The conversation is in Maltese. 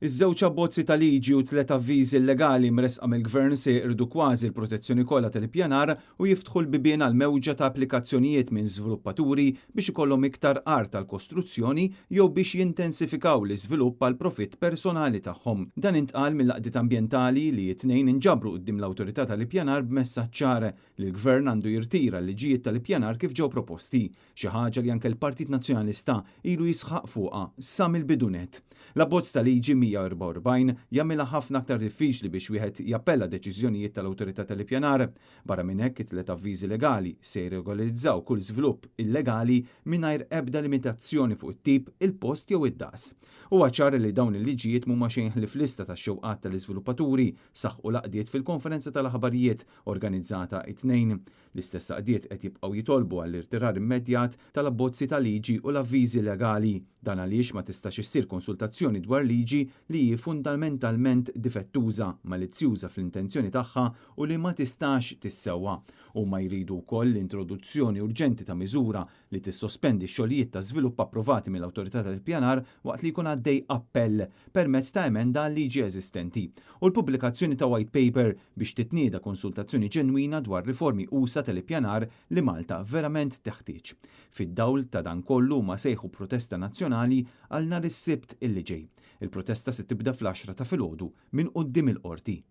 Iż-żewġ abbozzi ta' liġi u tlet avviżi illegali mressqa mill-Gvern se jeqirdu kważi l-protezzjoni kollha tal-ippjanar u jiftħu l-bibien għal mewġa ta' applikazzjonijiet minn żviluppaturi biex ikollhom iktar art għall-kostruzzjoni jew biex jintensifikaw l-iżvilupp għall-profitt personali tagħhom. Dan intqal mill-għaqdiet ambjentali li t-Tnejn inġabru quddiem l-Awtorità tal-Ippjanar b'messaġġ ċar li l-Gvern għandu jirtira l-liġijiet tal-ippjanar kif ġew proposti, xi ħaġa li anke l-Partit Nazzjonalista ilu jisħaq fuqha sa mill-bidu nett. L-abbozz ta' liġi 144 jagħmilha ħafna aktar diffiċli biex wieħed jappella deċiżjonijiet tal-Awtorità tal-Ippjanar. Barra minn hekk, it-tliet avviżi legali se jirregolarizzaw kull żvilupp illegali mingħajr ebda limitazzjoni fuq it-tip, il-post jew id-daqs. Huwa ċar li dawn il-liġijiet mhuma xejn ħlief lista ta' xewqat tal-iżviluppaturi, saħqu l-għaqdiet fil-konferenza tal-aħbarijiet organizzata it-Tnejn. L-istess għaqdiet qed jibqgħu jitolbu għall-irtirar immedjat tal-abbozzi ta' liġi u l-avviżi legali. Dan għaliex ma tistax issir konsultazzjoni dwar liġi li hi fundamentalment difettuża, malizzjuża fl-intenzjoni tagħha u li ma tistax tissewwa. Huma jridu wkoll l-introduzzjoni urġenti ta' miżura li tissospendi x-xogħlijiet ta' żvilupp approvati mill-Awtorità tal-Ippjanar waqt li jkun għaddej appell permezz ta' emenda għal-liġi eżistenti, u l-pubblikazzjoni ta' White Paper biex titnieda konsultazzjoni ġenwina dwar riformi usa' tal-ippjanar li Malta verament teħtieġ. Fid-dawl ta' dan kollu huma sejħu protesta nazzjonali għal nhar is-Sibt illi ġej. Il-protesta se tibda fl-għaxra ta' filgħodu minn quddiem il-Qorti.